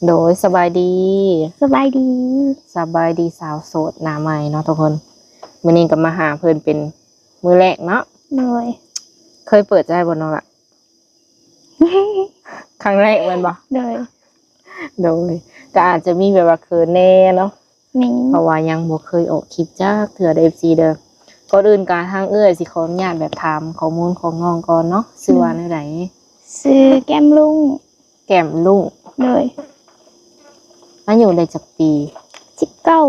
ໂດຍ ສະບາຍດີ ສະບາຍດີ ສະບາຍດີສາວໂສດໜ້າໃໝ່ເນາະທຸກຄົນ. ມື້ນີ້ກໍມາຫາເພິ່ນເປັນມື້ແລກເນາະ. ໂດຍ ເຄີຍເປີດໃຈບໍ່ນ້ອງລະ? ຄັ້ງແລກແມ່ນບໍ່? ໂດຍ ໂດຍ ກໍອາດຈະມີແບບວ່າເຂີນແດ່ເນາະ. ແມ່ນ ເພາະວ່າຍັງບໍ່ເຄີຍອອກຄລິບຈັກເທື່ອເດີ ເອັຟຊີ ເດີ. ກ່ອນອື່ນກະທາງເອື້ອຍຊິຂໍອະນຸຍາດແບບຖາມຂໍ້ມູນຂອງນ້ອງກ່ອນເນາະ. ຊື່ວ່າແນວໃດ? ຊື່ແກ້ມລຸ້ງ. ແກ້ມລຸ້ງ. ໂດຍ ອາຍຸໄດ້ຈັກປີ? ສິບເກົ້າ.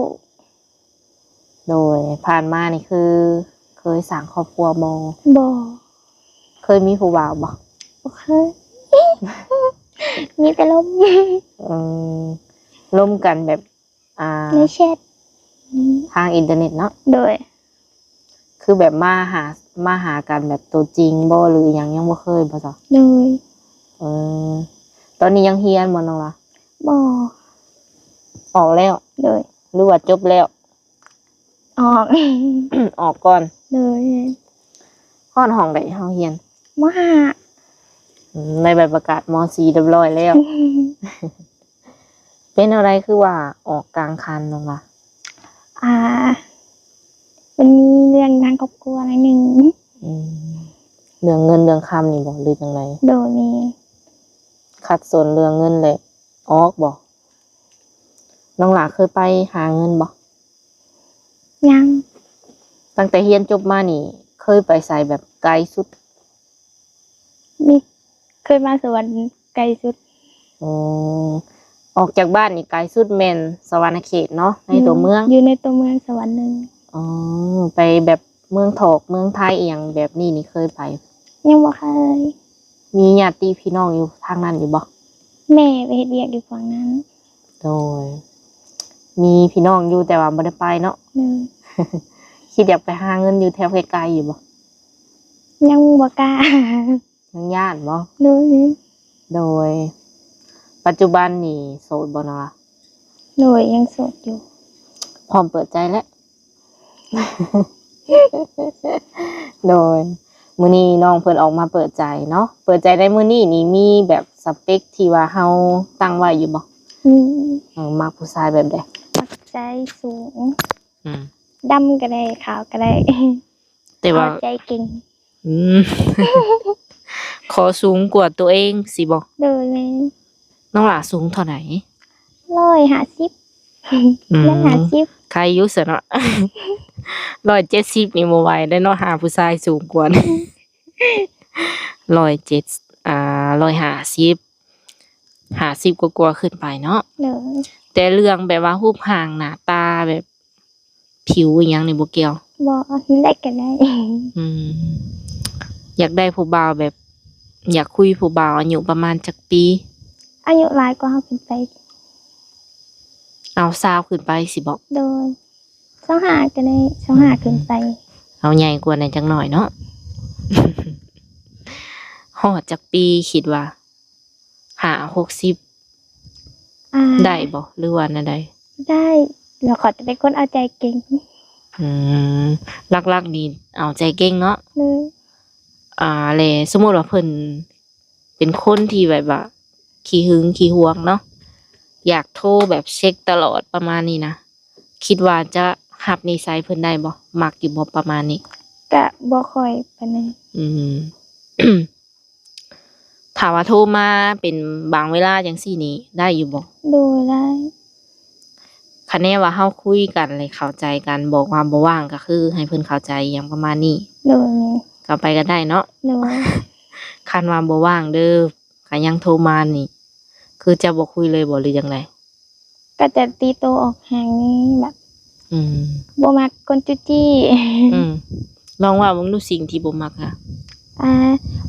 ໂດຍ ຜ່ານມານີ້ຄືເຄີຍສ້າງຄອບຄົວບໍ່? ບໍ່. ເຄີຍມີຜູ້ບ່າວບໍ່? ບໍ່ເຄີຍ ມີແຕ່ລົມ. ເອີ ລົມກັນແບບ ອ່າ ໃນແຊັດ ທາງອິນເຕີເນັດເນາະ. ໂດຍ ຄືແບບມາຫາ ມາຫາກັນແບບຕົວຈິງບໍ່ ຫຼືອີ່ຫຍັງ ຍັງບໍ່ເຄີຍບໍ່ຊະ? ໂດຍ ເອີ ຕອນນີ້ຍັງຮຽນບໍ່ນ້ອງລະ? ບໍ່. ອອກແລ້ວ? ໂດຍ ຫຼືວ່າຈົບແລ້ວ? ອອກ ອອກກ່ອນ. ໂດຍ ຮອດຫ້ອງໃດເຮົາຮຽນ? ມໍຫ້າ. ອືມ ໄດ້ໃບປະກາດມໍສີ່ຮຽບຮ້ອຍແລ້ວ. ເປັນແນວໃດຄືວ່າອອກກາງຄັນນ້ອງລະ? ອ່າ ມັນມີເລື່ອງທາງຄອບຄົວໜ້ອຍໜຶ່ງ. ອືມ ເລື່ອງເງິນເລື່ອງຄຳນີ້ບໍ່ ຫຼືຈັ່ງໃດ? ໂດຍ ແມ່ນ. ຂັດສົນເລື່ອງເງິນແຫຼະ ອອກບໍ່? ນ້ອງຫຼ້າເຄີຍໄປຫາເງິນບໍ່? ຍັງ. ຕັ້ງແຕ່ຮຽນຈົບມານີ້ ເຄີຍໄປໃສແບບໄກສຸດ? ມີ ເຄີຍມາສະຫວັນໄກສຸດ. ອໍ ອອກຈາກບ້ານນີ້ໄກສຸດແມ່ນສະຫວັນນະເຂດເນາະ ໃນຕົວເມືອງ? ແມ່ນ ຢູ່ໃນຕົວເມືອງສະຫວັນໜຶ່ງ. ອໍ ໄປແບບເມືອງຖອກ ເມືອງໄທ ອີ່ຫຍັງແບບນີ້ນີ້ເຄີຍໄປ? ຍັງບໍ່ເຄີຍ. ມີຍາດຕິພີ່ນ້ອງຢູ່ທາງນັ້ນຢູ່ບໍ່? ແມ່ໄປເຮັດວຽກຢູ່ຝັ່ງນັ້ນ. ໂດຍ ມີພີ່ນ້ອງຢູ່ແຕ່ວ່າບໍ່ໄດ້ໄປເນາະ. ໂດຍ ຄິດຢາກໄປຫາເງິນຢູ່ແຖວໄກໆຢູ່ບໍ່? ຍັງບໍ່ກ້າ. ຍັງຢ້ານບໍ່? ໂດຍ ໂດຍ ປັດຈຸບັນນີ້ໂສດບໍ່ນ້ອງລະ? ໂດຍ ຍັງໂສດຢູ່. ພ້ອມເປີດໃຈແລ້ວ? ໂດຍ ມື້ນີ້ນ້ອງເພິ່ນອອກມາເປີດໃຈເນາະ. ເປີດໃຈໃນມື້ນີ້ນີ້ ມີແບບສະເປັກທີ່ວ່າເຮົາຕັ້ງໄວ້ຢູ່ບໍ່? ມີ. ເອີ ມັກຜູ້ຊາຍແບບໃດ? ມັກໃຈສູງ. ອືມ ດຳກໍໄດ້ ຂາວກໍໄດ້ ແຕ່ວ່າເອົາໃຈເກັ່ງ. ອືມ ຂໍສູງກວ່າຕົວເອງຊີ້ບໍ່? ໂດຍ ແມ່ນ. ນ້ອງຫຼ້າສູງເທົ່າໃດ? ຮ້ອຍຫ້າສິບ. ອືມ ຮ້ອຍຫ້າສິບ ໄຄຢູ່ຊັ້ນເນາະ. ຮ້ອຍເຈັດສິບນີ້ບໍ່ໄຫວແລ້ວເນາະ ຫາຜູ້ຊາຍສູງກວ່າ. ຮ້ອຍເຈັດ ອ່າ ຮ້ອຍຫ້າສິບ ຫ້າສິບກວ່າໆຂຶ້ນໄປເນາະ. ໂດຍ ແຕ່ເລື່ອງແບບວ່າຮູບຮ່າງໜ້າຕາແບບ ຜິວອີ່ຫຍັງນີ້ບໍ່ກ່ຽວ? ບໍ່ ແນວໃດກໍໄດ້. ອືມ ຢາກໄດ້ຜູ້ບ່າວແບບ ຢາກຄຸຍຜູ້ບ່າວອາຍຸປະມານຈັກປີ? ອາຍຸຫຼາຍກວ່າເຮົາຂຶ້ນໄປ. ເອົາຊາວຂຶ້ນໄປຊີ້ບໍ? ໂດຍ ຊາວຫ້າກໍໄດ້ ຊາວຫ້າ ອືມ ຂຶ້ນໄປ. ເອົາໃຫຍ່ກວ່າແດ່ຈັກໜ້ອຍເນາະ. ຮອດຈັກປີຄິດວ່າ? ຫ້າ ຫົກສິບ ອ່າ ໄດ້ບໍ່ ຫຼືວ່າແນວໃດ? ໄດ້ ແລ້ວຂ້ອຍຈະເປັນຄົນເອົາໃຈເກັ່ງ. ອືມ ຫຼັກໆນີ້ເອົາໃຈເກັ່ງເນາະ. ໂດຍ ອ່າ ແລະ ສົມມຸດວ່າເພິ່ນເປັນຄົນທີ່ແບບວ່າຂີ້ຫຶງຂີ້ຫວງເນາະ ຢາກໂທແບບເຊັກຕະຫຼອດປະມານນີ້ນະ ຄິດວ່າຈະຮັບນິໄສເພິ່ນໄດ້ບໍ່? ມັກຢູ່ບໍ່ປະມານນີ້? ກະບໍ່ຄ່ອຍປານໃດ. ອືມ ຖ້າວ່າໂທມາເປັນບາງເວລາຈັ່ງຊີ້ນີ້ ໄດ້ຢູ່ບໍ່? ໂດຍ ໄດ້. ຄັນແນ່ວ່າເຮົາຄຸຍກັນ ແລະ ເຂົ້າໃຈກັນ ບອກວ່າບໍ່ວ່າງ ກໍຄືໃຫ້ເພິ່ນເຂົ້າໃຈຫຍັງປະມານນີ້. ໂດຍ ແມ່ນ. ກໍໄປກັນໄດ້ເນາະ. ໂດຍ. ຄັນວ່າບໍ່ວ່າງເດີ ກໍຍັງໂທມານີ້ ຄືຈະບໍ່ຄຸຍເລີຍບໍ່ ຫຼືຈັ່ງໃດ? ກໍຈະຕີໂຕອອກຫ່າງນີ້ແບບ ອືມ ບໍ່ມັກຄົນຈູ້ຈີ້. ອືມ ລອງເວົ້າເບິ່ງດູ ສິ່ງທີ່ບໍ່ມັກຫະ? ອ່າ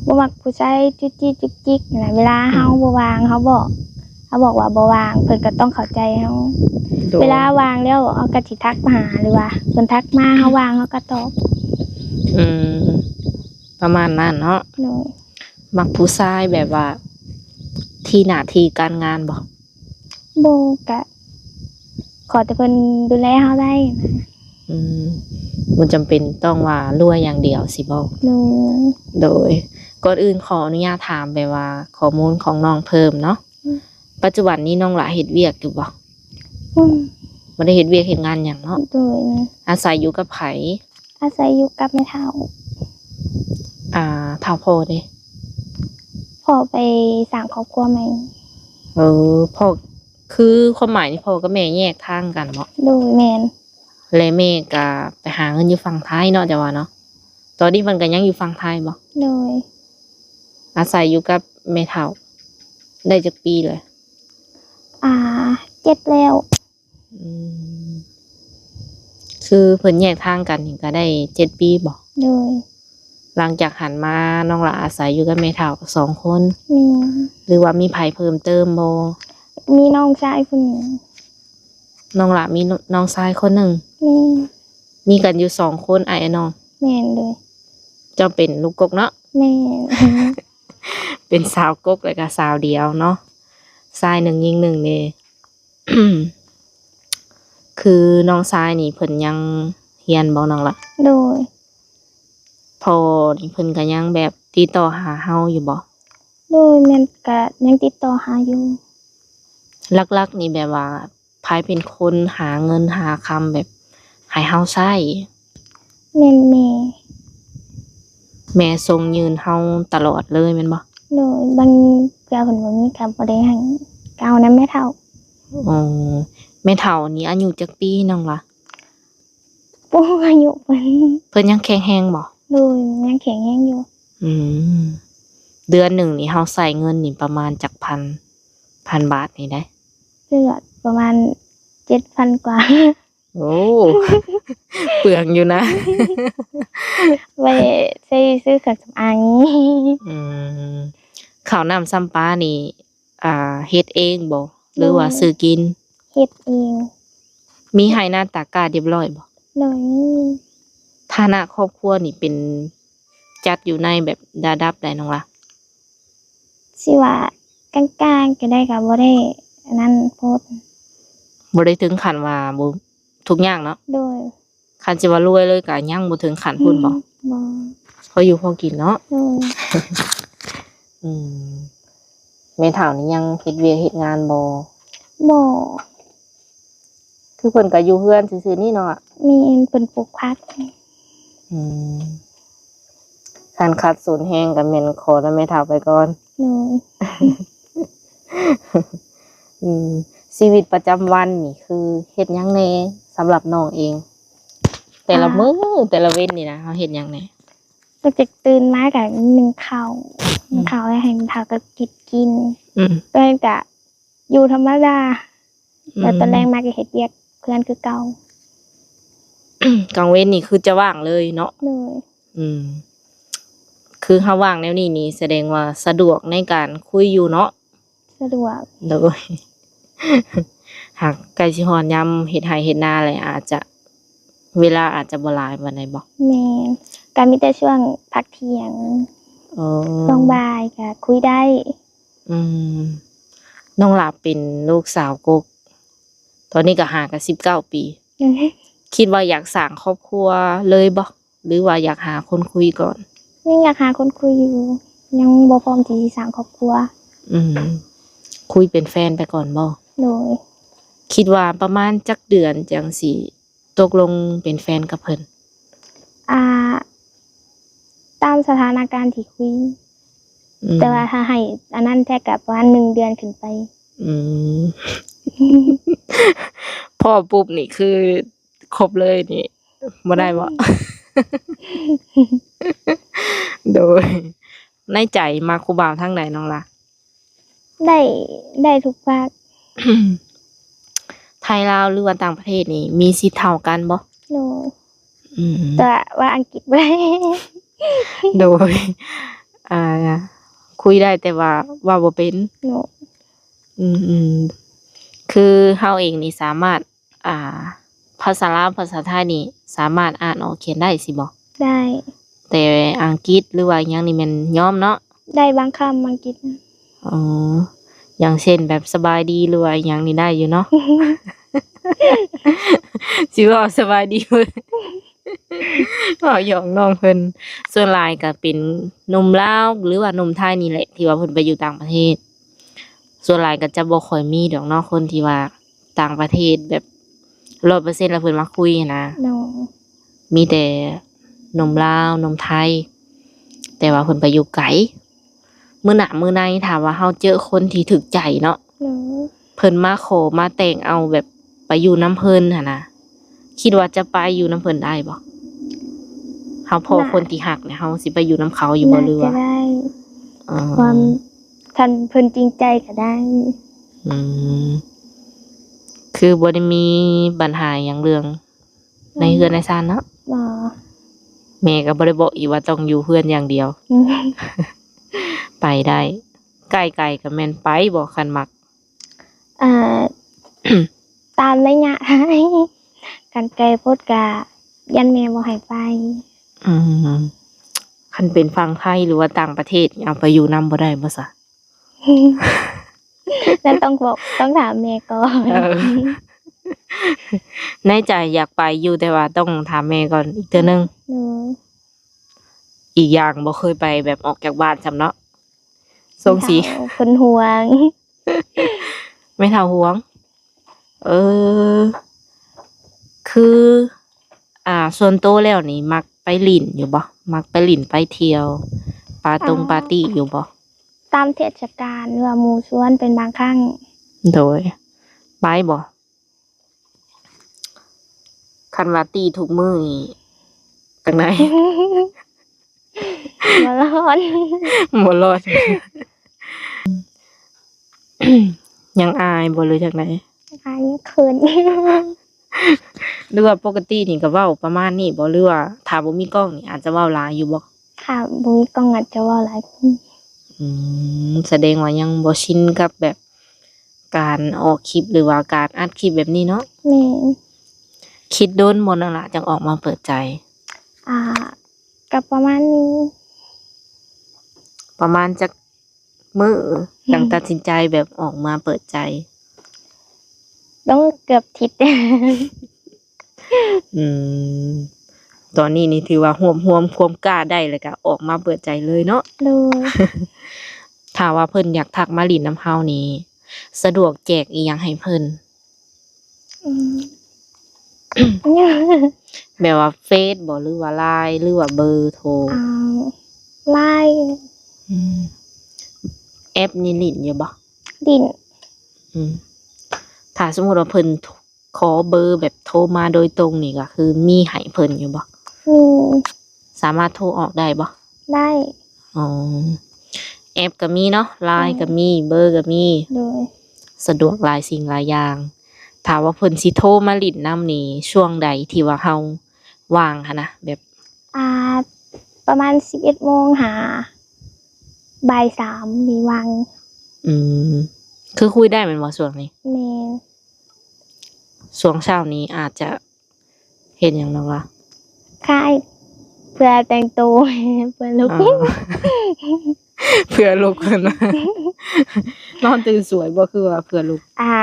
ບໍ່ມັກຜູ້ຊາຍຈູ້ຈີ້ຈຸກຈິກນະ. ເວລາເຮົາ ອືມ ບໍ່ວ່າງ ເຮົາບອກ ເຮົາບອກວ່າບໍ່ວ່າງ ເພິ່ນກໍຕ້ອງເຂົ້າໃຈເຮົາ. ໂດຍ. ເວລາວ່າງແລ້ວ ເຮົາກໍຊິທັກມາຫາ ຫຼືວ່າເພິ່ນທັກມາ ເຮົາວ່າງ ເຮົາກໍຕອບ. ອືມ ປະມານນັ້ນເນາະ. ໂດຍ. ມັກຜູ້ຊາຍແບບວ່າ ທີ່ໜ້າທີ່ການງານບໍ່? ບໍ່ ກະຂໍແຕ່ເພິ່ນດູແລເຮົາໄດ້ນະ. ອືມ ບໍ່ຈຳເປັນຕ້ອງວ່າລວຍຢ່າງດຽວຊິບໍ່? ໂດຍ. ໂດຍ. ກ່ອນອື່ນຂໍອະນຸຍາດຖາມແບບວ່າຂໍ້ມູນຂອງນ້ອງເພີ່ມເນາະ. ອືມ. ປັດຈຸບັນນີ້ນ້ອງຫຼ້າເຮັດວຽກຢູ່ບໍ່? ອືມ ບໍ່ໄດ້ເຮັດວຽກເຮັດງານຫຍັງເນາະ. ໂດຍ. ອາໄສຢູ່ກັບໃຜ? ອາໄສຢູ່ກັບແມ່ເຖົ້າ. ອ່າ ເຖົ້າພໍ່ເດ? ພໍ່ໄປສ້າງຄອບຄົວໃໝ່. ເອີ ພໍ່ ຄືຄວາມໝາຍນີ້ ພໍ່ກັບແມ່ແຍກທາງກັນເນາະ? ໂດຍ ແມ່ນ. ແລະແມ່ກະໄປຫາເງິນຢູ່ຝັ່ງໄທເນາະ ເຈົ້າວ່າເນາະ. ຕອນນີ້ເພິ່ນກະຍັງຢູ່ຝັ່ງໄທບໍ່? ໂດຍ. ອາໄສຢູ່ກັບແມ່ເຖົ້າໄດ້ຈັກປີແລ້ວ? ອ່າ ເຈັດແລ້ວ. ອືມ ຄືເພິ່ນແຍກທາງກັນນີ້ກະໄດ້ເຈັດປີບໍ່? ໂດຍ. ຫຼັງຈາກຫັ້ນມາ ນ້ອງຫຼ້າອາໄສຢູ່ກັບແມ່ເຖົ້າສອງຄົນ? ແມ່ນ. ຫຼືວ່າມີໃຜເພີ່ມເຕີມບໍ່? ມີນ້ອງຊາຍຜູ້ໜຶ່ງ. ນ້ອງຫຼ້າມີນ້ອງຊາຍຄົນໜຶ່ງ? ແມ່ນ. ມີກັນຢູ່ສອງຄົນ ອ້າຍ ແລະ ນ້ອງ? ແມ່ນ. ໂດຍ. ເຈົ້າເປັນລູກກົກເນາະ? ແມ່ນ. ເປັນສາວກົກ ແລ້ວກະສາວດຽວເນາະ ຊາຍໜຶ່ງຍິງໜຶ່ງເດ. ຄືນ້ອງຊາຍນີ້ເພິ່ນຍັງຮຽນບໍ່ນ້ອງລະ? ໂດຍ. ພໍ່ນີ້ເພິ່ນກະຍັງແບບຕິດຕໍ່ຫາເຮົາຢູ່ບໍ່? ໂດຍ ແມ່ນ ກະຍັງຕິດຕໍ່ຫາຢູ່. ຫຼັກໆນີ້ແບບວ່າໃຜເປັນຄົນຫາເງິນຫາຄຳແບບໃຫ້ເຮົາໃຊ້? ແມ່ນແມ່. ແມ່ສົ່ງຍື່ນເຮົາຕະຫຼອດເລີຍແມ່ນບໍ່? ໂດຍ. ບາງເທື່ອເພິ່ນບໍ່ມີກະບໍ່ໄດ້ໃຫ້ ກະເອົານຳແມ່ເຖົ້າ. ອໍ ແມ່ເຖົ້ານີ້ອາຍຸຈັກປີນ້ອງລະ? ບໍ່ຮູ້ອາຍຸເພິ່ນ. ເພິ່ນຍັງແຂງແຮງບໍ່? ໂດຍ ຍັງແຂງແຮງຢູ່. ອືມ ເດືອນໜຶ່ງນີ້ເຮົາໃຊ້ເງິນນີ້ປະມານຈັກພັນ ພັນບາດນີ້ໄດ໋? ເດືອນປະມານເຈັດພັນກວ່າ. ໂອ້ ເປືອງຢູ່ນະ ໄວ້ໃຊ້ຊື້ເຄື່ອງສຳອາງນີ້. ອືມ ເຂົ້ານ້ຳຊຳປານີ້ ອ່າ ເຮັດເອງບໍ່ ຫຼືວ່າ ໂດຍ ຊື້ກິນ? ເຮັດເອງ. ມີໄຮ່ນາຕາກ້າຮຽບຮ້ອຍບໍ່? ໂດຍ ມີ. ຖານະຄອບຄົວນີ້ເປັນ ຈັດຢູ່ໃນແບບລະດັບໃດນ້ອງລະ? ຊິວ່າກາງໆກະໄດ້ ກະບໍ່ໄດ້ອັນນັ້ນໂພດ. ບໍ່ໄດ້ເຖິງຂັ້ນວ່າບໍ່ ທຸກຍາກເນາະ? ໂດຍ. ຄັນຊິວ່າລວຍເລີຍກະຍັງບໍ່ເຖິງຂັ້ນພຸ້ນບໍ່? ອືມ ບໍ່. ພໍຢູ່ພໍກິນເນາະ? ໂດຍ. ອືມ ແມ່ເຖົ້ານີ້ຍັງເຮັດວຽກເຮັດງານບໍ່? ບໍ່. ຄືເພິ່ນກະຢູ່ເຮືອນຊື່ໆນີ້ເນາະ? ແມ່ນ ເພິ່ນປູກຜັກ. ອືມ ຄັນຂັດສົນແຮງກະແມ່ນຂໍນຳແມ່ເຖົ້າໄປກ່ອນ. ໂດຍ. ອືມ ຊີວິດປະຈຳວັນນີ້ຄືເຮັດຫຍັງແດ່ສຳລັບນ້ອງເອງ? ແຕ່ລະມື້ ອ່າ ແຕ່ລະເວັນນີ້ນະ ເຮົາເຮັດຫຍັງແດ່? ຕັ້ງແຕ່ຕື່ນມາກະໜຶ້ງເຂົ້າ ອືມ ໜຶ້ງເຂົ້າແລ້ວໃຫ້ແມ່ເຖົ້າກະເຮັດກິນ. ອືມ ຕອນນັ້ນກະ ຢູ່ທຳມະດາ ອືມ ແລ້ວຕອນແລງມາກະເຮັດວຽກເຮືອນຄືເກົ່າ. ກາງເວັນນີ້ຄືຈະວ່າງເລີຍເນາະ? ໂດຍ. ອືມ ຄືເຮົາວ່າງແນວນີ້ນີ້ ສະແດງວ່າສະດວກໃນການຄຸຍຢູ່ເນາະ? ສະດວກ. ໂດຍ. ຫາກໃກ້ຊິຮອດຍາມເຮັດໄຮ່ເຮັດນາແລ້ວ ອາດຈະ ເວລາອາດຈະບໍ່ຫຼາຍປານໃດບໍ່? ແມ່ນ. ກະມີແຕ່ຊ່ວງພັກທ່ຽງ. ອໍ. ຊ່ວງບ່າຍກະຄຸຍໄດ້. ອືມ ນ້ອງຫຼ້າເປັນລູກສາວກົກ ຕອນນີ້ກະຫາກະສິບເກົ້າປີ. ອືມ ຄິດວ່າຢາກສ້າງຄອບຄົວເລີຍບໍ່ ຫຼືວ່າຢາກຫາຄົນຄຸຍກ່ອນ? ຍັງຢາກຫາຄົນຄຸຍຢູ່ ຍັງບໍ່ພ້ອມທີ່ຊິສ້າງຄອບຄົວ. ອືມ ຄຸຍເປັນແຟນໄປກ່ອນບໍ່? ໂດຍ. ຄິດວ່າປະມານຈັກເດືອນຈັ່ງຊິ ຕົກລົງເປັນແຟນກັບເພິ່ນ? ອ່າ ຕາມສະຖານະການທີ່ຄຸຍ. ອືມ ແຕ່ວ່າຖ້າໃຫ້ອັນນັ້ນແທ້ກະປະມານໜຶ່ງເດືອນຂຶ້ນໄປ. ອືມ ພໍ້ປຸບນີ້ຄືຄົບເລີຍນີ້ບໍ່ໄດ້ບໍ່? ອືມ ໂດຍ. ໃນໃຈມັກຜູ້ບ່າວທາງໃດນ້ອງລະ? ໄດ້ ໄດ້ທຸກພາກ. ໄທລາວ ຫຼືວ່າຕ່າງປະເທດນີ້ ມີສິດເທົ່າກັນບໍ່? ໂດຍ. ອືມ ແຕ່ວ່າອັງກິດບໍ່ໄດ້. ໂດຍ. ອ່າ ຄຸຍໄດ້ແຕ່ວ່າເວົ້າບໍ່ເປັນ. ໂດຍ. ອືມໆ ຄືເຮົາເອງນີ້ສາມາດ ອ່າ ພາສາລາວ ພາສາໄທນີ້ສາມາດອ່ານອອກຂຽນໄດ້ຊິບໍ່? ໄດ້. ແຕ່ອັງກິດ ຫຼືວ່າອີ່ຫຍັງນີ້ແມ່ນຍອມເນາະ? ໄດ້ບາງຄຳອັງກິດ. ອໍ ຢ່າງເຊັ່ນແບບສະບາຍດີ ຫຼືວ່າອີ່ຫຍັງນີ້ໄດ້ຢູ່ເນາະ? ຊິເວົ້າສະບາຍດີ ເວົ້າຫຍອກນ້ອງເພິ່ນ. ສ່ວນຫຼາຍກະເປັນໜຸ່ມລາວ ຫຼືວ່າໜຸ່ມໄທນີ້ແຫຼະ ທີ່ວ່າເພິ່ນໄປຢູ່ຕ່າງປະເທດ. ສ່ວນຫຼາຍກໍຈະບໍ່ຄ່ອຍມີດອກເນາະ ຄົນທີ່ວ່າຕ່າງປະເທດແບບຮ້ອຍເປີເຊັນແລ້ວເພິ່ນມາຄຸຍຫັ້ນນະ. ໂດຍ. ມີແຕ່ໜຸ່ມລາວ ໜຸ່ມໄທ ແຕ່ວ່າເພິ່ນໄປຢູ່ໄກ. ມື້ໜ້າມື້ໃນ ຖ້າວ່າເຮົາເຈີຄົນທີ່ຖືກໃຈເນາະ ໂດຍ. ເພິ່ນມາຂໍມາແຕ່ງເອົາແບບໄປຢູ່ນຳເພິ່ນຫັ້ນນະ ຄິດວ່າຈະໄປຢູ່ນຳເພິ່ນໄດ້ບໍ່? ເຮົາພໍ້ ໜ້າ ຄົນທີ່ຮັກແລ້ວ ເຮົາຊິໄປຢູ່ນຳເຂົາຢູ່ບໍ່ ຫຼືວ່າ? ໜ້າຈະໄດ້. ອໍ ຄວາມ ຄັນເພິ່ນຈິງໃຈກໍໄດ້. ອືມ ຄືບໍ່ໄດ້ມີບັນຫາຫຍັງເລື່ອງໃນເຮືອນໃນຊານເນາະ? ບໍ່. ແມ່ກໍບໍ່ໄດ້ບອກອີກວ່າຕ້ອງຢູ່ເຮືອນຢ່າງດຽວ? ອືມ ໄປໄດ້. ໃກ້ໆກໍແມ່ນໄປບໍ່ ຄັນມັກ? ເອີ ຕາມໄລຍະ ຄັນໄກໂພດກະຢ້ານແມ່ບໍ່ໃຫ້ໄປ. ອືມ ຄັນເປັນຝັ່ງໄທ ຫຼືວ່າຕ່າງປະເທດ ເອົາໄປຢູ່ນຳບໍ່ໄດ້ບໍ່ຊະ? ນັ້ນຕ້ອງບອກ ຕ້ອງຖາມແມ່ກ່ອນ. ເອີ ໃນໃຈຢາກໄປຢູ່ ແຕ່ວ່າຕ້ອງຖາມແມ່ກ່ອນອີກເທື່ອໜຶ່ງ. ໂດຍ. ອີກຢ່າງບໍ່ເຄີຍໄປແບບອອກຈາກບ້ານຊ້ຳເນາະ. ສົ່ງສີ ແມ່ເຖົ້າເພິ່ນຫ່ວງ. ແມ່ເຖົ້າຫ່ວງ. ເອີ ຄື ອ່າ ສ່ວນໂຕແລ້ວນີ້ມັກໄປຫຼິ້ນຢູ່ບໍ່? ມັກໄປຫຼິ້ນໄປທ່ຽວ ປາຕົງ ອ່າ ປາຕີ້ຢູ່ບໍ່? ຕາມເທດສະການ ຫຼືວ່າໝູ່ຊວນເປັນບາງຄັ້ງ. ໂດຍ. ໄປບໍ່? ຄັນວ່າຕີທຸກມື້ນີ້ ຈັ່ງໃດ? ບໍ່ລອດ ບໍ່ລອດ. ຍັງອາຍບໍ່ ຫຼືຈັ່ງໃດ? ອາຍ ເຂີນ. ຫຼືວ່າປົກກະຕິນີ້ກໍເວົ້າປະມານນີ້ບໍ່ ຫຼືວ່າຖ້າບໍ່ມີກ້ອງນີ້ອາດຈະເວົ້າຫຼາຍຢູ່ບໍ່? ຖ້າບໍ່ມີກ້ອງອາດຈະເວົ້າຫຼາຍ. ອືມ ສະແດງວ່າຍັງບໍ່ຊິນກັບແບບ ການອອກຄລິບ ຫຼືວ່າການອັດຄລິບແບບນີ້ເນາະ? ແມ່ນ. ຄິດດົນບໍ່ນ້ອງຫຼ້າ ຈັ່ງອອກມາເປີດໃຈ? ອ່າ ກໍປະມານໜຶ່ງ. ປະມານຈັກມື້ ອືມ ຈັ່ງຕັດສິນໃຈແບບອອກມາເປີດໃຈ? ຕ້ອງເກືອບທິດ. ອືມ ຕອນນີ້ນີ້ຖືວ່າຮວບຮວມຄວາມກ້າໄດ້ ແລ້ວກະອອກມາເປີດໃຈເລີຍເນາະ? ໂດຍ. ຖ້າວ່າເພິ່ນຢາກທັກມາຫຼິ້ນນຳເຮົານີ້ ສະດວກແຈກອີ່ຫຍັງໃຫ້ເພິ່ນ? ອືມ ແບບວ່າເຟສບໍ ຫຼືວ່າລາຍ ຫຼືວ່າເບີໂທ? ອ່າ ລາຍ. ອືມ ແອັບນີ້ຫຼິ້ນຢູ່ບໍ? ຫຼິ້ນ. ອືມ ຖ້າສົມມຸດວ່າເພິ່ນ ຂໍເບີແບບໂທມາໂດຍຕົງນີ້ ກໍຄືມີໃຫ້ເພິ່ນຢູ່ບໍ່? ມີ. ສາມາດໂທອອກໄດ້ບໍ່? ໄດ້. ອໍ ແອັບກໍມີເນາະ ລາຍກໍມີ ເບີກໍມີ. ໂດຍ. ສະດວກຫຼາຍສິ່ງຫຼາຍຢ່າງ. ຖ້າວ່າເພິ່ນຊິໂທມາຫຼິ້ນນຳນີ້ ຊ່ວງໃດທີ່ວ່າເຮົາວ່າງຫັ້ນນະ ແບບ ອ່າ ປະມານສິບເອັດໂມງຫາບ່າຍສາມນີ້ວ່າງ. ອືມ ຄືຄຸຍໄດ້ແມ່ນບໍ່ຊ່ວງນີ້? ແມ່ນ. ຊ່ວງເຊົ້ານີ້ອາດຈະເຮັດຫຍັງນ້ອງລະ? ຄ້າຍ ເພື່ອແຕ່ງໂຕ ເພື່ອລຸກ. ເພື່ອລຸກຫັ້ນນະ. ນອນຕື່ນສວຍບໍ່ ຄືວ່າເພື່ອລຸກ? ອ່າ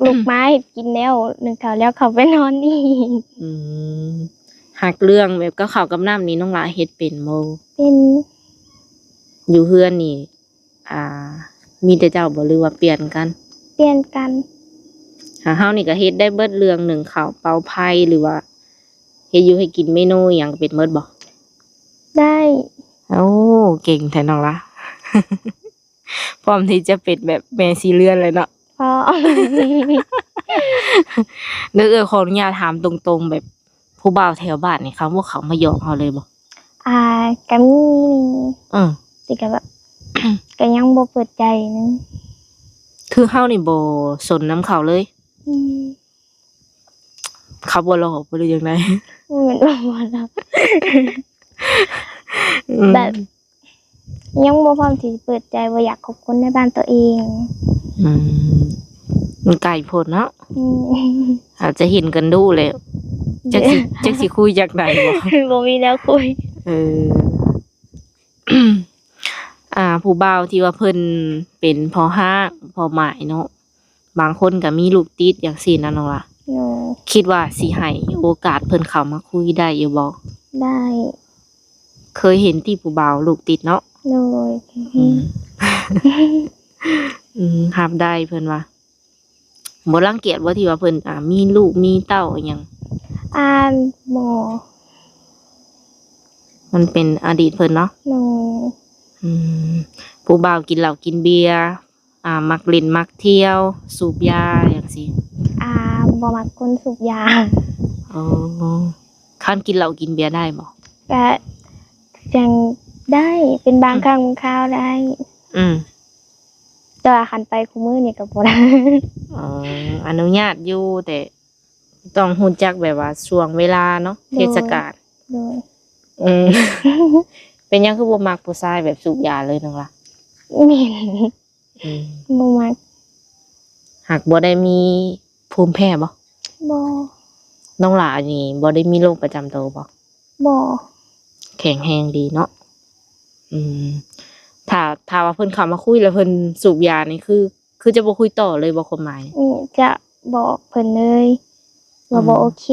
ລຸກມາເຮັດກິນແລ້ວ ໜຶ້ງເຂົ້າແລ້ວເຂົ້າໄປນອນອີກ. ອືມ ຫາກເລື່ອງແບບກັບເຂົ້າກັບນ້ຳນີ້ ນ້ອງຫຼ້າເຮັດເປັນບໍ່? ເປັນ. ຢູ່ເຮືອນນີ້ ອ່າ ມີແຕ່ເຈົ້າບໍ່ ຫຼືວ່າປ່ຽນກັນ? ປ່ຽນກັນ. ຫາເຮົານີ້ກໍເຮັດໄດ້ເບິດເລື່ອງ ໜຶ້ງເຂົ້າ ເປົ່າໄພ ຫຼືວ່າເຮັດຢູ່ເຮັດກິນ ເມນູຫຍັງກໍເປັນເບິດບໍ່? ໄດ້. ໂອ້ ເກັ່ງແທ້ນ້ອງລະ. ພ້ອມທີ່ຈະເປັນແບບແມ່ສີເລືອນເລີຍເນາະ? ພ້ອມ. ເດີ ເອື້ອຍ ຂໍອະນຸຍາດຖາມຕົງໆ ແບບຜູ້ບ່າວແຖວບ້ານນີ້ ເຂົາບໍ່ເຂົ້າມາຢອກເຮົາເລີຍບໍ່? ອ່າ ກໍມີ. ອືມ ແຕ່ກໍແບບ ກໍຍັງບໍ່ເປີດໃຈນະ. ຄືເຮົານີ້ບໍ່ສົນນຳເຂົາເລີຍ? ອືມ ເຂົາບໍ່ຫຼໍ່ບໍ່ ຫຼືຈັ່ງໃດ? ບໍ່ແມ່ນວ່າບໍ່ຫຼໍ່ ອືມ ແບບ ຍັງບໍ່ພ້ອມທີ່ຈະເປີດໃຈ ບໍ່ຢາກຄົບຄົນໃນບ້ານຕົວເອງ. ອືມ ມັນໄກໂພດເນາະ. ອືມ ອາດຈະເຫັນກັນດຸແລ້ວ ຈັກຊິ ຈັກຊິຄຸຍຈັກໃດບໍ່? ບໍ່ມີແນວຄຸຍ. ເອີ ອ່າ ຜູ້ບ່າວທີ່ວ່າເພິ່ນເປັນພໍ່ຮ້າງພໍ່ໝ້າຍເນາະ ບາງຄົນກໍມີລູກຕິດຈັ່ງຊີ້ນະນ້ອງລະ. ໂດຍ. ຄິດວ່າຊິໃຫ້ໂອກາດເພິ່ນເຂົ້າມາຄຸຍໄດ້ຢູ່ບໍ່? ໄດ້. ເຄີຍເຫັນຕິຜູ້ບ່າວລູກຕິດເນາະ? ໂດຍ. ອືມ ອືມ ຮັບໄດ້ເພິ່ນວ່າ. ບໍ່ລັງກຽດບໍ່ ທີ່ວ່າເພິ່ນ ອ່າ ມີລູກມີເຕົ້າອີ່ຫຍັງ? ອ່າ ບໍ່. ມັນເປັນອະດີດເພິ່ນເນາະ. ໂດຍ. ອືມ ຜູ້ບ່າວກິນເຫຼົ້າກິນເບຍ ອ່າ ມັກຫຼິ້ນມັກທ່ຽວ ສູບຢາຫຍັງຊີ້? ອ່າ ບໍ່ມັກຄົນສູບຢາ. ອໍ ຄັນກິນເຫຼົ້າກິນເບຍໄດ້ບໍ່? ກະຍັງໄດ້ ເປັນບາງ ອືມ ຄັ້ງບາງຄາວໄດ້. ອືມ ແຕ່ວ່າຄັນໄປຄູ່ມື້ນີ້ກໍບໍ່ໄດ້. ອໍ ອະນຸຍາດຢູ່ ແຕ່ຕ້ອງຮູ້ຈັກແບບວ່າຊ່ວງເວລາເນາະ. ໂດຍ. ເທດສະການ. ໂດຍ. ອືມ ເປັນຫຍັງຄືບໍ່ມັກຜູ້ຊາຍແບບສູບຢາເລີຍນ້ອງລະ? ເໝັນ. ອືມ ບໍ່ມັກ. ຫາກບໍ່ໄດ້ມີພູມແພ້ບໍ່? ບໍ່. ນ້ອງຫຼ້ານີ້ບໍ່ໄດ້ມີໂລກປະຈຳໂຕບໍ່? ບໍ່. ແຂງແຮງດີເນາະ. ອືມ ຖ້າ ຖ້າວ່າເພິ່ນເຂົ້າມາຄຸຍແລ້ວເພິ່ນສູບຢານີ້ ຄື ຄືຈະບໍ່ຄຸຍຕໍ່ເລີຍບໍ່ ຄວາມໝາຍ? ອືມ ຈະບອກເພິ່ນເລີຍວ່າ ອືມ ບໍ່ໂອເຄ.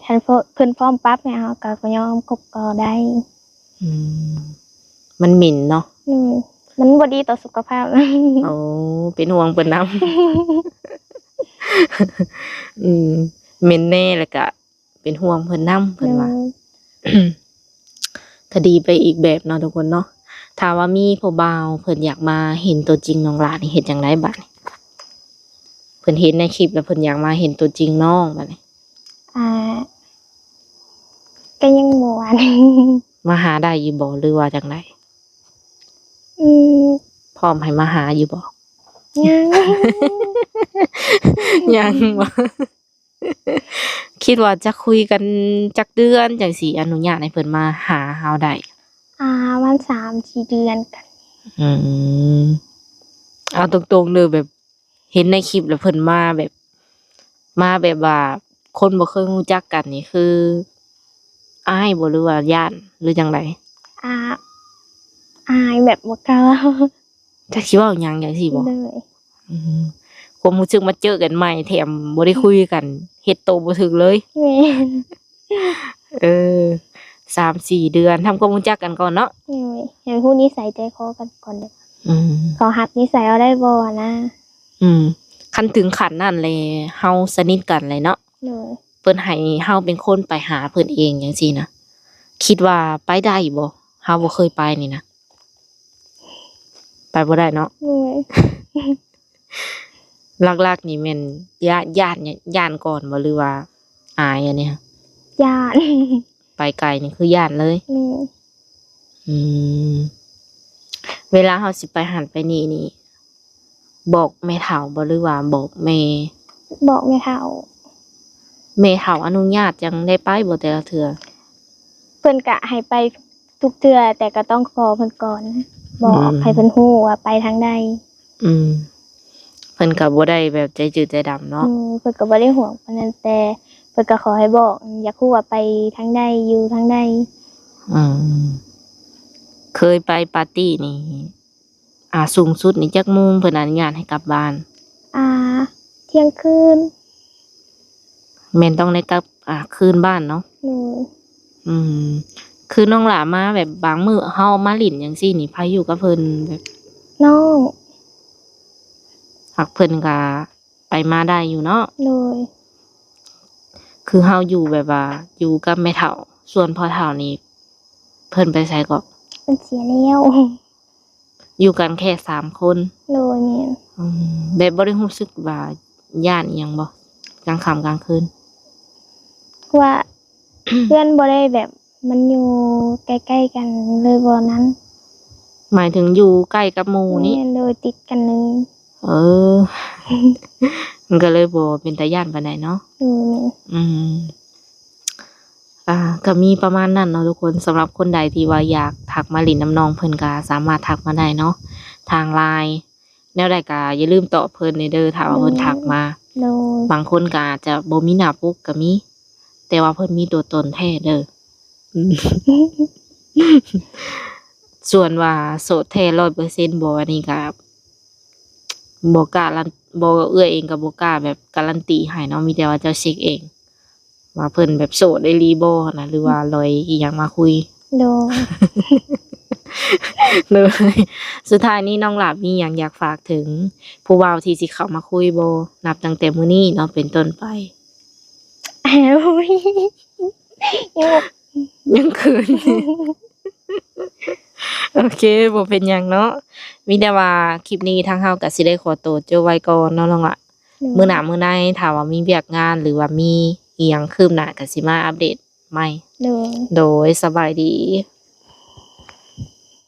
ຄັນເພິ່ນ ເພິ່ນພ້ອມປັບໃຫ້ເຮົາ ກໍ ກໍຍອມຄົບຕໍ່ໄດ້. ອືມ ມັນເໝັນເນາະ. ອືມ ມັນບໍ່ດີຕໍ່ສຸຂະພາບ. ໂອ້ ເປັນຫ່ວງເພິ່ນນຳ. ອືມ ເໝັນແດ່ ແລ້ວກະເປັນຫ່ວງເພິ່ນນຳ ເພິ່ນວ່າ. ໂດຍ. ກໍດີໄປອີກແບບເນາະທຸກຄົນເນາະ. ຖ້າວ່າມີຜູ້ບ່າວເພິ່ນຢາກມາເຫັນຕົວຈິງນ້ອງຫຼ້ານີ້ ເຮັດຈັ່ງໃດບາດນີ້? ເພິ່ນເຫັນໃນຄລິບແລ້ວເພິ່ນຢາກມາເຫັນຕົວຈິງນ້ອງບາດນີ້. ອ່າ ກໍຍັງບໍ່ວ່າ. ມາຫາໄດ້ຢູ່ບໍ່ ຫຼືວ່າຈັ່ງໃດ? ອືມ ພ້ອມໃຫ້ມາຫາຢູ່ບໍ່? ຍັງ. ຍັງບໍ່? ຄິດວ່າຈະຄຸຍກັນຈັກເດືອນ ຈັ່ງຊິອະນຸຍາດໃຫ້ເພິ່ນມາຫາເຮົາໄດ້? ອ່າ ປະມານສາມສີ່ເດືອນ. ອືມ ເອົາຕົງໆເດີ ແບບເຫັນໃນຄລິບແລ້ວເພິ່ນມາແບບ ມາແບບວ່າຄົນບໍ່ເຄີຍຮູ້ຈັກກັນນີ້ ຄືອາຍບໍ່ ຫຼືວ່າຢ້ານ ຫຼືຈັ່ງໃດ? ອ່າ ອາຍແບບບໍ່ກ້າເວົ້າ. ຈັກຊິເວົ້າຫຍັງຈັ່ງຊີ້ບໍ? ໂດຍ. ອືມ ຄວາມຮູ້ສຶກມາເຈີກັນໃໝ່ ແຖມບໍ່ໄດ້ຄຸຍກັນ ເຮັດໂຕບໍ່ຖືກເລີຍ. ແມ່ນ. ເອີ ສາມສີ່ເດືອນ ທຳຄວາມຮູ້ຈັກກັນກ່ອນເນາະ. ໂດຍ. ໃຫ້ຮູ້ນິໄສໃຈຄໍກັນກ່ອນເດີ້. ອືມ ເຂົາຮັບນິໄສເຮົາໄດ້ບໍ່ນະ? ອືມ ຄັນເຖິງຂັ້ນນັ້ນແລ້ວ ເຮົາສະໜິດກັນແລ້ວເນາະ. ໂດຍ. ເພິ່ນໃຫ້ເຮົາເປັນຄົນໄປຫາເພິ່ນເອງຈັ່ງຊີ້ນະ ຄິດວ່າໄປໄດ້ບໍ່? ເຮົາບໍ່ເຄີຍໄປນີ້ນະ ໄປບໍ່ໄດ້ເນາະ. ໂດຍ. ຫຼັກໆນີ້ແມ່ນຢ້ານ ຢ້ານ ຢ້ານກ່ອນບໍ່ ຫຼືວ່າອາຍອັນນີ້? ຢ້ານ. ໄປໄກນີ້ຄືຢ້ານເລີຍ. ແມ່ນ. ອືມ ເວລາເຮົາຊິໄປຫັ້ນໄປນີ້ນີ້ ບອກແມ່ເຖົ້າບໍ່ ຫຼືວ່າບອກແມ່? ບອກແມ່ເຖົ້າ. ແມ່ເຖົ້າອະນຸຍາດຈັ່ງໄດ້ໄປບໍ່ແຕ່ລະເທື່ອ? ເພິ່ນກະໃຫ້ໄປທຸກເທື່ອ ແຕ່ກໍຕ້ອງຂໍເພິ່ນກ່ອນ ບອກ ອືມ ໃຫ້ເພິ່ນຮູ້ວ່າໄປທາງໃດ. ອືມ ເພິ່ນກໍບໍ່ໄດ້ແບບໃຈຈືດໃຈດຳເນາະ. ອືມ ເພິ່ນກໍບໍ່ໄດ້ຫວງປານນັ້ນ ແຕ່ເພິ່ນກໍຂໍໃຫ້ບອກ ຢາກຮູ້ວ່າໄປທາງໃດ ຢູ່ທາງໃດ. ອືມ ເຄີຍໄປປາຕີ້ນີ້ ອ່າ ສູງສຸດນີ້ຈັກໂມງເພິ່ນອະນຸຍາດໃຫ້ກັບບ້ານ? ອ່າ ທ່ຽງຄືນ. ແມ່ນຕ້ອງໄດ້ກັບ ອ່າ ຄືນບ້ານເນາະ. ໂດຍ. ອືມ ຄືນ້ອງຫຼ້າມາແບບບາງມື້ເຮົາມາຫຼິ້ນຈັ່ງຊີ້ນີ້ ໃຜຢູ່ກັບເພິ່ນແບບ? ນ້ອງ. ຫາກເພິ່ນກະໄປມາໄດ້ຢູ່ເນາະ. ໂດຍ. ຄືເຮົາຢູ່ແບບວ່າຢູ່ກັບແມ່ເຖົ້າ ສ່ວນພໍ່ເຖົ້ານີ້ເພິ່ນໄປໃສເກາະ? ເພິ່ນເສຍແລ້ວ. ຢູ່ກັນແຄ່ສາມຄົນ. ໂດຍ ແມ່ນ. ອືມ ແບບບໍ່ໄດ້ຮູ້ສຶກວ່າຢ້ານອີ່ຫຍັງບໍ່ ກາງຄ່ຳກາງຄືນ? ເພາະວ່າ ເຮືອນບໍ່ໄດ້ແບບ ມັນຢູ່ໃກ້ໆກັນເລີຍ ບໍ່ນັ້ນ. ໝາຍເຖິງຢູ່ໃກ້ກັບໝູ່ນີ້? ແມ່ນ ໂດຍ ຕິດກັນເລີຍ. ເອີ ມັນກໍເລີຍບໍ່ເປັນຕາຢ້ານປານໃດເນາະ. ໂດຍ ແມ່ນ. ອືມ ອ່າ ກໍມີປະມານນັ້ນເນາະທຸກຄົນ. ສຳລັບຄົນໃດທີ່ວ່າຢາກທັກມາຫຼິ້ນນຳນ້ອງເພິ່ນ ກໍສາມາດທັກມາໄດ້ເນາະ ທາງ LINE. ແນວໃດກໍຢ່າລືມຕອບເພິ່ນແດ່ເດີ ຖ້າວ່າເພິ່ນ ໂດຍ ທັກມາ. ໂດຍ. ບາງຄົນກໍອາດຈະບໍ່ມີໜ້າປົກກໍມີ ແຕ່ວ່າເພິ່ນມີຕົວຕົນແທ້ເດີ. ອືມ ສ່ວນວ່າໂສດແທ້ຮ້ອຍເປີເຊັນບໍ່ ອັນນີ້ກໍບໍ່ກ້າລັນ ບໍ່ ເອື້ອຍເອງກໍບໍ່ກ້າແບບກາຣັນຕີໃຫ້ເນາະ ມີແຕ່ວ່າເຈົ້າເຊັກເອງ ວ່າເພິ່ນແບບໂສດອີ່ຫຼີບໍ່ຫັ້ນນະ ຫຼືວ່າລອຍອີ່ຫຍັງມາຄຸຍ. ໂດຍ. ໂດຍ ສຸດທ້າຍນີ້ນ້ອງຫຼ້າມີຫຍັງຢາກຝາກເຖິງຜູ້ບ່າວທີ່ຊິເຂົ້າມາຄຸຍບໍ່ ນັບຕັ້ງແຕ່ມື້ນີ້ເນາະເປັນຕົ້ນໄປ? ໂອ້ຍ ຍັງເຂີນ ໂອເຄ ບໍ່ເປັນຫຍັງເນາະ ມີແຕ່ວ່າຄລິບນີ້ທາງເຮົາກໍຊິໄດ້ຂໍໂຕຈົບໄວ້ກ່ອນເນາະນ້ອງຫຼ້າ. ໂດຍ ມື້ໜ້າມື້ໃນ ຖ້າວ່າມີວຽກງານ ຫຼືວ່າມີອີ່ຫຍັງຄືບໜ້າ ກໍຊິມາອັບເດດໃໝ່. ໂດຍ ໂດຍ ສະບາຍດີ.